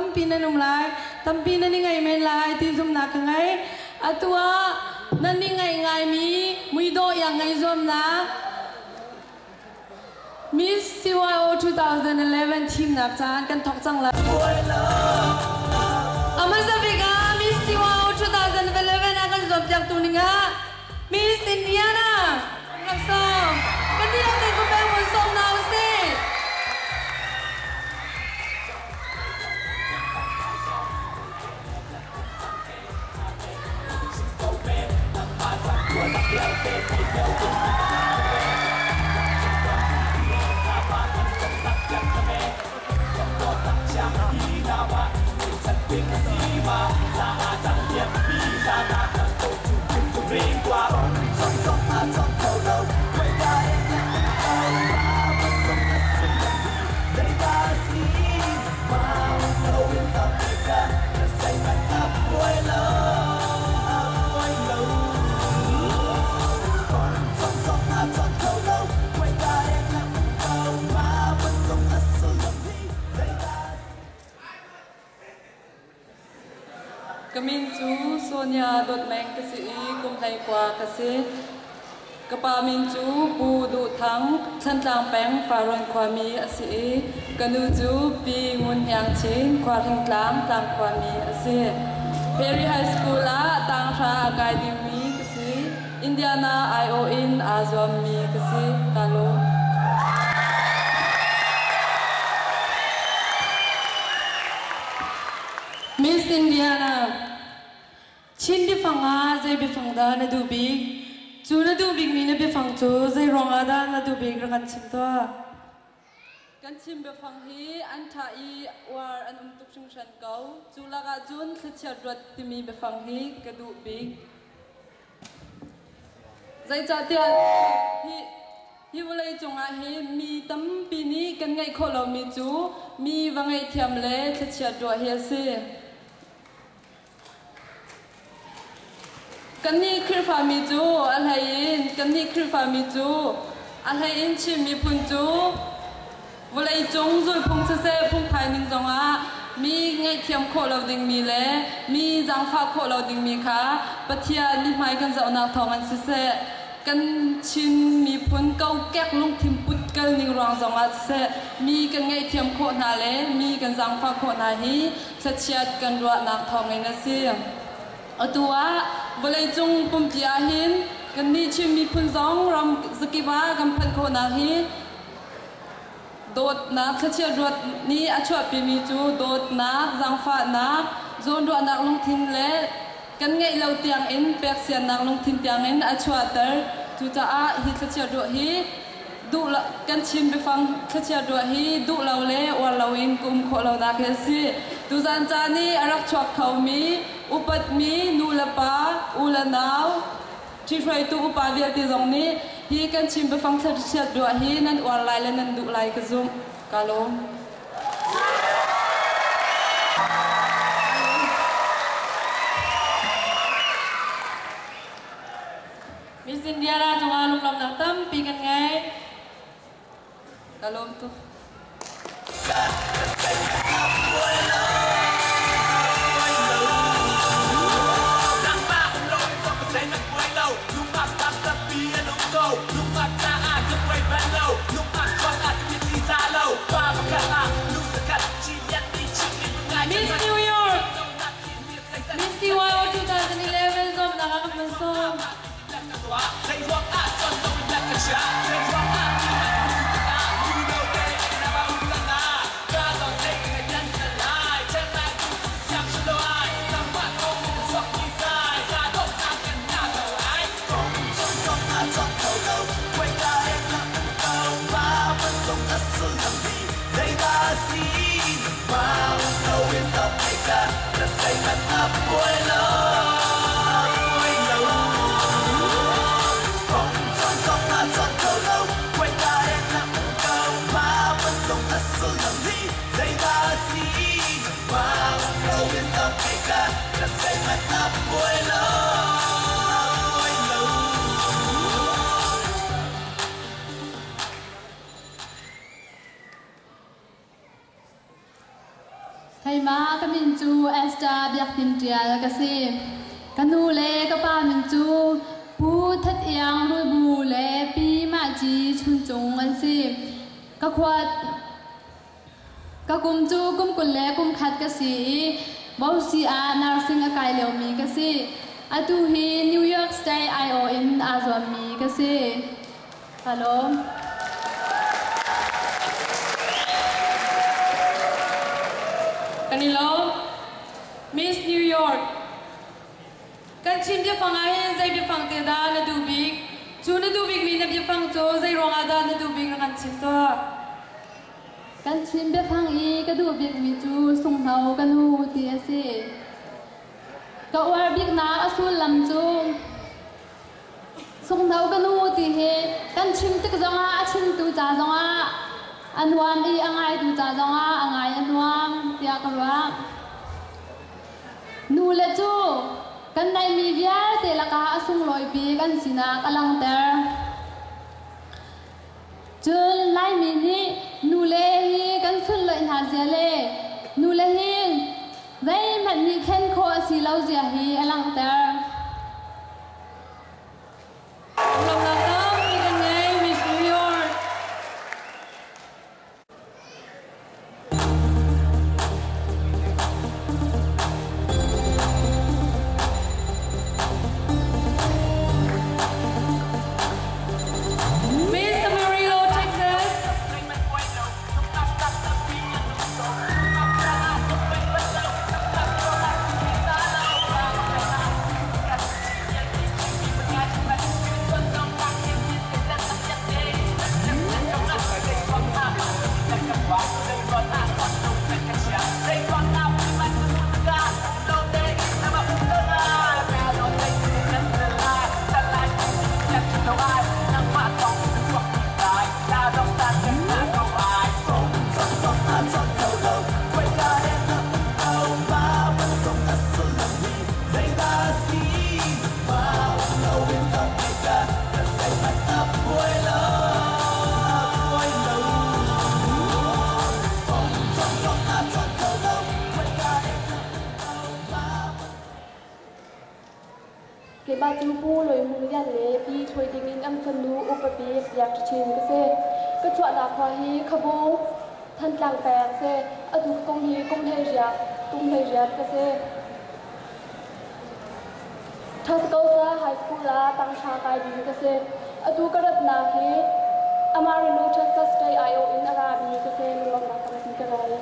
Tampi nan um lai. Tampi nan i ngaih men lai ti zumhnak ka ngei. Atu ah nan i ngaih ngaimi muidawh iang ngaih zuamnak Miss CYO 2011 thimnak caan kan thawk cang lai. A hmasa bik ah Miss CYO 2011 ah kan zuampiaktu ning ah Miss Indiana rak sawm. Kan dihlak tein peng mun sawm hna usih. Ka min cu Sonia Dawtmeng ka si i kum 19 ka si. Ka pa min cu Pu Duh Thang, Thlantlang peng Farrawn khuami a si i ka nu cu Pi Ngun Hniang Chin, Khualhringtlang tlang khuami a si. Perry High School ah tanghra a kai dingmi ka si. Indiana aiawh in aa zuammi ka si. Ka lawm. Miss Indiana, Chin biafang ah zei biafang dah na duh bik? Cu na duh bikmi na biafang cu zei ruangah dah na duh bik rak kan chim tuah. Kan Chin biafang hi an ṭha i uar an um tuk hringhran ko. Cu lakah cun thlachiat ruat timi biafang hi ka duh bik. Zeicahtiah hi hi vawlei cungah hin mi tampi nih kan ngeih khawh lomi cu mi va ngaihthiam le thlachiat ruah hi a si. Kannih Khrihfami cu a hleiin kannih Khrihfami cu a hleiin Chin miphun cu vawleicung zulphung siseh phungphai ning zongah mi ngaihthiam khawh lo dingmi le mi zaangfah khawh lo dingmi kha Pathian mithmai kan zohnak thawngin siseh kan Chin miphun kokek lungthin put kal ning ruang zongah siseh mi kan ngaihthiam khawh hna le mi kan zaangfah khawh hna hi thlachiat kan ruahnak thawngin a si. Atu ah vawleicung pumpi ahhin kannih Chin miphun zong ram zakip ah kan phanh khawhnak hi dawtnak thlachiat ruat nih a chuahpimi cu dawtnak, zaangfahnak, zawnruahnak lungthin le kan ngeih lo tiangin peksiannak lungthin tiangin a chuahter. Cucaah hi thlachiat ruah hi duh lo, kan Chin biafang thlachiat ruah hi duh lo le uar loin ka um khawh lonak hi a si. Tuzan caan i a rak chuak khomi upatmi nu le pa, u le nau, ṭhihruaitu upa vialte zong nih hi kan Chin biafang thlachiat ruah hi nan uar lai le nan duh lai ka zumh. Ka lawm. Miss Indiana cungah lunglawmhnak tampi kan ngei. Ka lawm tuk. Miss New York, Miss CYO 2011 zuamnak ah kan van sawm. Esther Biak Tin Ṭial ka si. Ka nu le ka pa min cu Pu That Iang Rulbu le Pi Mah Ci Chuncung an si. Ka khua Ka kum cu kum 21 ka si i Bosi ah nursing a kai liomi ka si. Atu hi New York State aiawh in aa zuammi ka si. Ka lawm. Kan i lawm. Miss New York. Kan Chin biafang ah hin zei biafang te dah na duh bik? Cu na duh bikmi na biafang cu zei ruangah dah na duh bik na kan chim tuah. Kan Chin biafang i ka duh bikmi cu sunghno ka nu ti a si. Ka uar biknak a sullam cu sunghno ka nu ti hi kan chim tik zongah a chimtu ca zongah a nuam i a ngaitu ca zongah a ngai a nuam tiah ka ruah. Nu le cu kan neihmi vialte lakah a sunglawi bik an sinak a langhter. Cun Laimi nih nule hi kan sunlawih hna zia le nule hi zeihmanh nih thlen khawh a si lo zia hi a langhter. Lawmhnak tampi kan ngei, Miss New York. Miss Amarillo, Texas. Keimah cu Pu Loi Hmung Lian le Pi Thluai Ding in an fanu upa bik Biak Ṭha ka si. Ka chuahnak khua hi Khabung, Thantlang peng si. Atu ka kum hi kum 18, kum 18 ka si. Tuscaloosa High School ah tanghra kai ding ka si. Atu ka ratnak hi Amarillo, Texas State aiawh in a rami ka si. Lunglawmhnak tampi ka ngei.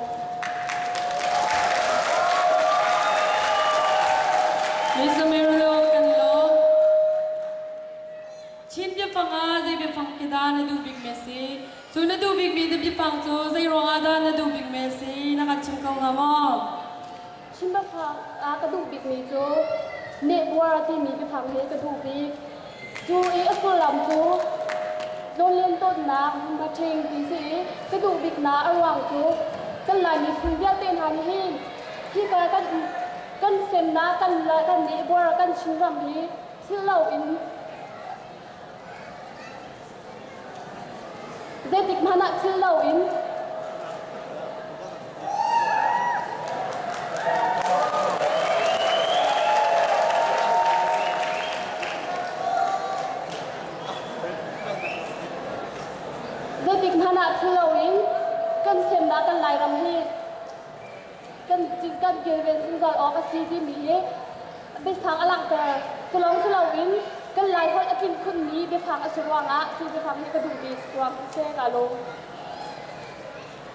Miss Amarillo kan i lawm. Chin biafang ah zei biafang khi dah na duh bik mi a si? Cu na duh bikmi na biafang cu zei ruangah dah na duh bikmi a si? Na kan chim ko hnga maw? Chin biafang ah ka duh bikmi cu nehbuar timi biafang hi ka duh bik. Cu i a sullam cu tlawnlen tawnnak hmaṭhing ti si i ka duh biknak a ruang cu kan Lai miphun vialte hna nih hin hika kan kan semnak kan kan nehbuar kan Chinram hi thil loin zeitik hmanh ah thil loin zeitik hmanh ah thil loin kan semnak kan Lairam hi kan kan kilven zungzal awk a si timi hi biafang a langhter. Culawng si loin kan Laiholh a tlinh khunmi biafang a si ruangah cu biafang hi ka duh bik ruang si ka lung.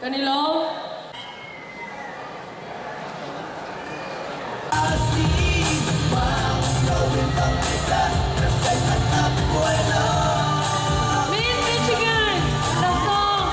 Kan i lawm. Miss Michigan, laksawng.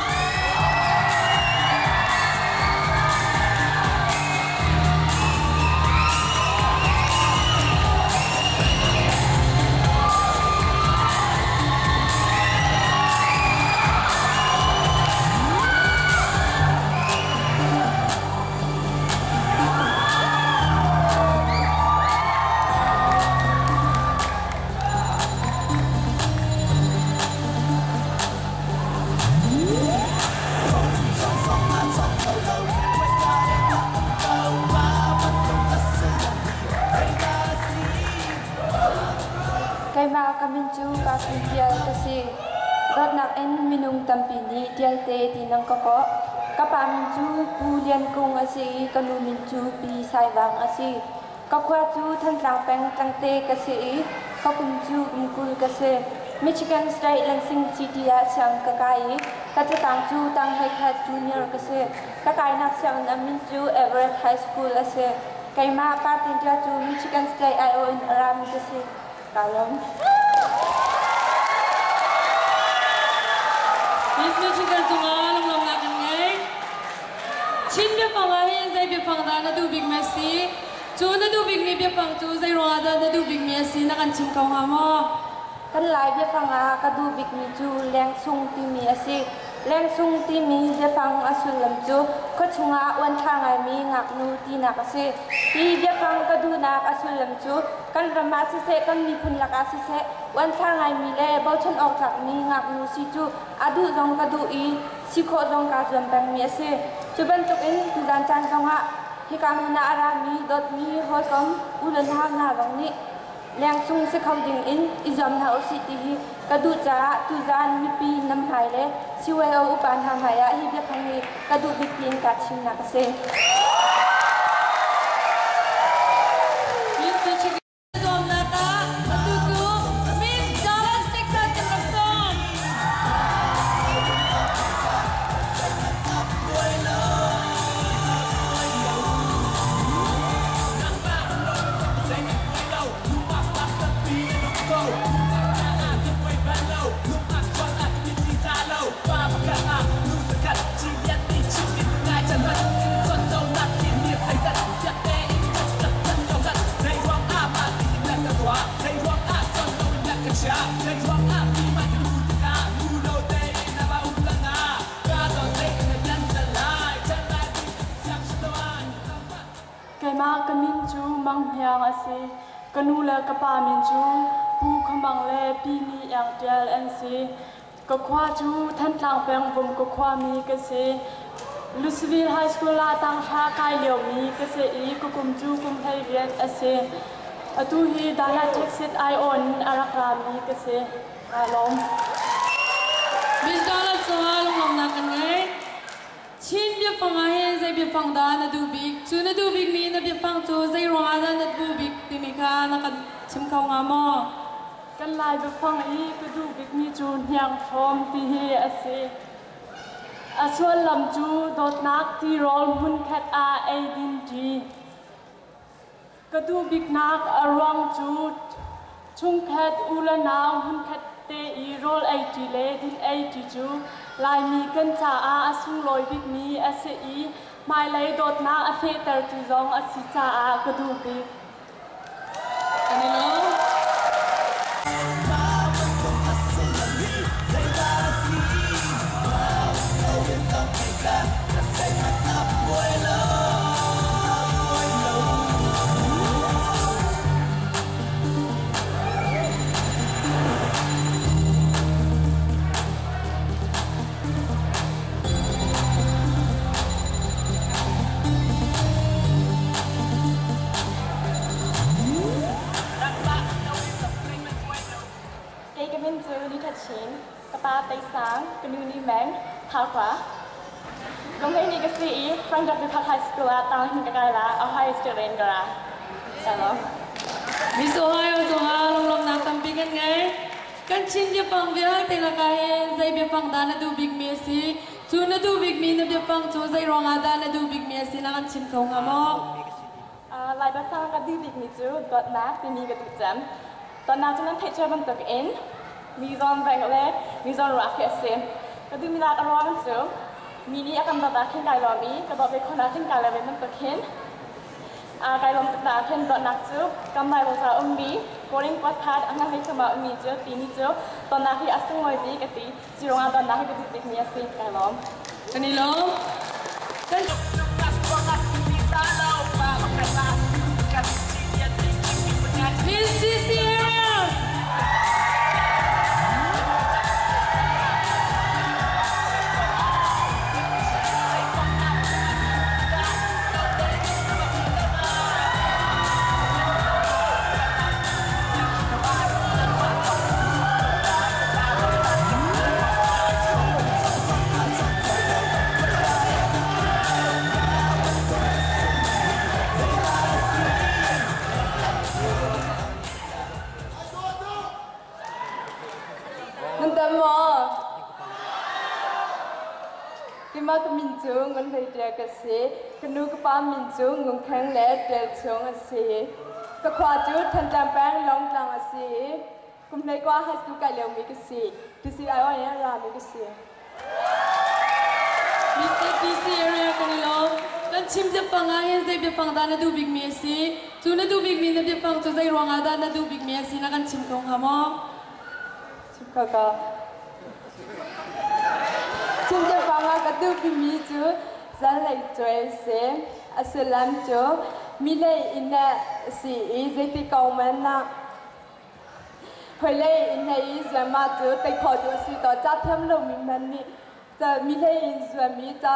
Keimah ka min cu Parkin Tial ka si. Dawtnak in minung tampi nih Tialte ti nang ka kawh. Ka pa min cu Pu Lian Kung a si i ka nu min cu Pi Sai Vang a si. Ka khua cu Thantlang peng Tlangte ka si i ka kum cu kum 20 ka si. Michigan State Lansing City ah siang ka kai i ka catang cu tang 11 junior ka si. Ka kainak sianginn a min cu Everett High School a si. Keimah Partin Ṭial cu Michigan State aiawh in a rami ka si. Kaa lawm. Miss Michigan cungah lunglawmhnak kan ngei. Chin biafang ah hin zei biafang dah na duh bikmi a si? Cu na duh bikmi biafang cu zei ruangah dah na duh bikmi a si na kan chim kho hnga maw? Kan Lai biafang ah ka duh bikmi cu lengchung timi a si. Lengchung timi biafang a sullam cu khuachung ah uanthlar ngaimi ngaknu tinak a si. Hi biafang ka duhnak a sullam cu kan ram ah siseh, kan miphun lakah siseh, uanthlar ngaimi le bochan awk tlakmi ngaknu si cu a duh zong ka duh i si khawh zong kaa zuam pengmi a si. Cu bantukin tuzan caan zongah hika hmun ah a rami dawtmi hawikom u le nau hna zong nih lengchung si kho ding in i zuam hna usih ti hi ka duh caah tuzaan mipi nan hmai le CYO upa hna hmai ah hi biafang hi ka duh bik tiin kaa thimnak a si. Zuamnak ah atu cu Miss Dallas Texas kan rak sawm. Keimah ka min cu Mang Hniang a si. Ka nu le ka pa min cu Pu Khaw Mang le Pi Ni Iang Ṭial an si. Ka khua cu Thantlang peng Vumka khuami ka si. Louisville High School ah tanghra kai liomi ka si i ka kum cu kum 18 a si. Atu hi Dallas Texas aiawh in a rak rami ka si. Kaa lawm. Miss Dallas cungah lunglawmhnak kan ngei. Chin biafang ah hin zei biafang dah na duh bik? Cu na duh bikmi na biafang cu zei ruangah dah na duh bik timi kha na kan chim kho hnga maw? Kan Lai biafang i ka duh bikmi cu hnianghrawm ti hi a si. A sullam cu dawtnak tirawl hmunkhat ah eidin ṭi. Ka duh biknak a ruang cu chungkhat u le nau hmunkhat te i rawl ei ṭi le din ei ṭi cu Laimi kan caah a sunglawi bikmi a si i hmailei dawtnak a fehtertu zong a si caah ka duh bik. Kan i lawm. Kei ka min cu Ni Tha Chin, ka pa Tei Sang, ka nu Ni Meng, Thakwa. Lunglei ni ka si i Frank W. Park High School ah tang hin ka kai la, Ohio State in ka ra. Hello. Miss Ohio cungah lunglawmhnak tampi kan ngei. Kan Chin biafang vialte lakah hin zei biafang dah na duh bikmi a si? Cu na duh bikmi na biafang cu zei ruangah dah na duh bikmi a si na kan chim kho hnga maw? Lai biafang ka duh bikmi cu dawtnak timi ka duh cem. Dawtnak cu nan theih cio bantuk in mi zawn veng le mi zawn ruah khi a si. Ka duhmi nak a ruang cu mi nih a kan dawt ah khin kai lawm i ka dawt ve khawh ah khin kai lawm ve bantuk hin kai lawm tuk ah khin dawtnak cu kan Bible ca ummi Korin kuat khat a ngan hlei ah ummi cu timi cu dawtnak hi a sunglawi bik ka ti. Cu ruangah dawtnak hi ka duh bikmi a si. Kai lawm. Kan i lawm. Kan Miss CC Ariel. Nan dam maw? Keimah ka min cu Ngun Hlei Ṭial ka si. Ka nu ka pa min cu Ngun Kheng le Ṭial Chung a si. Ka khua cu Thantlang peng Lawngtlang a si i kum 19 high school kai liomi ka si. TCIO in a rami ka si. Miss APC area kan i lawm. Kan chim biafang ah hin zei biafang dah na duh bikmi a si? Cu na duh bikmi na biafang cu zei ruangah dah na duh bikmi a si na kan chim kho hnga maw? Chim kho ko. Chim biafang ah ka duh bikmi cu zanlei cuai a si. A sullam cu mi lei in a si i zeiti kong man ah Hawilei in hlei i zuam ah cu tei khawh duh a si to. Ca thiam lomi hmanh nih mi hlei in zuam i ca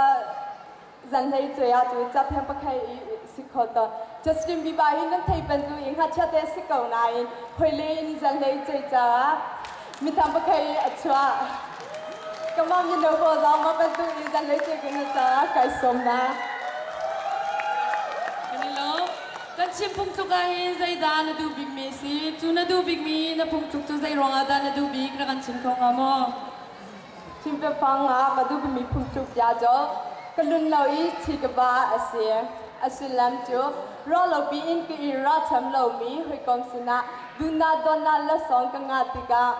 zanhlei cuai ah cu ca thiam pakhat i si kho to. Justin Bieber hi nan thei bantuk in ngakchia te a si ko nain hawilei in zanhlei cuai caah mithang pakhat i a chuah. Kamah mino pawl zong mah bantuk in zanhlei cuai kan caah kai sawm na. Kan i lawm. Kan chim phungtluk ah hin zeidah na duh bikmi a si? Cu na duh bikmi na phungtluk cu zei ruangah dah na duh bik na kan chim kho hnga maw? Chim biafang ah ka duh bikmi phungtluk bia cu ka lun lo i thi ka ba a si. A sullam cu ruah lo piin ka i ralcham lomi hawikom sinah duhnak dawtnak lasawng ka ngah tikah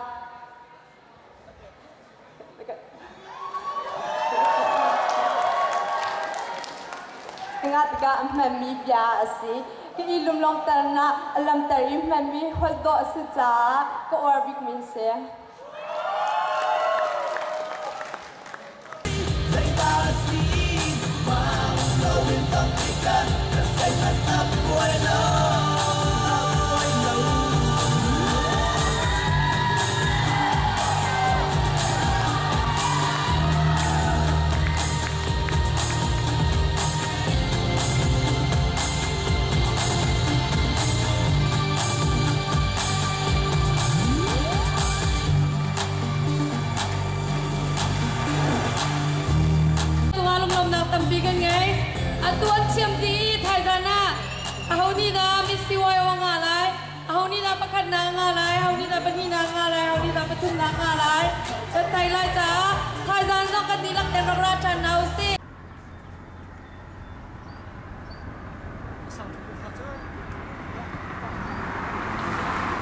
Nga tikah a hmanmi bia a si. Ka i lumlawmternak a lamter i hmanmi holh dawh a si caah ka uar bikmi a si. Tunga lunglawmnak tampi kan ngei. Atu an thiam ti i thaizan ah aho nih dah Miss CYO a ngah lai? Aho nih dah pakhatnak a ngah lai? Aho nih dah pahnihnak a ngah lai? Aho nih dah pathumnak a ngah lai? Kan thei lai caah thaizan zong kan dihlak ten rak ra ṭhan hna usih.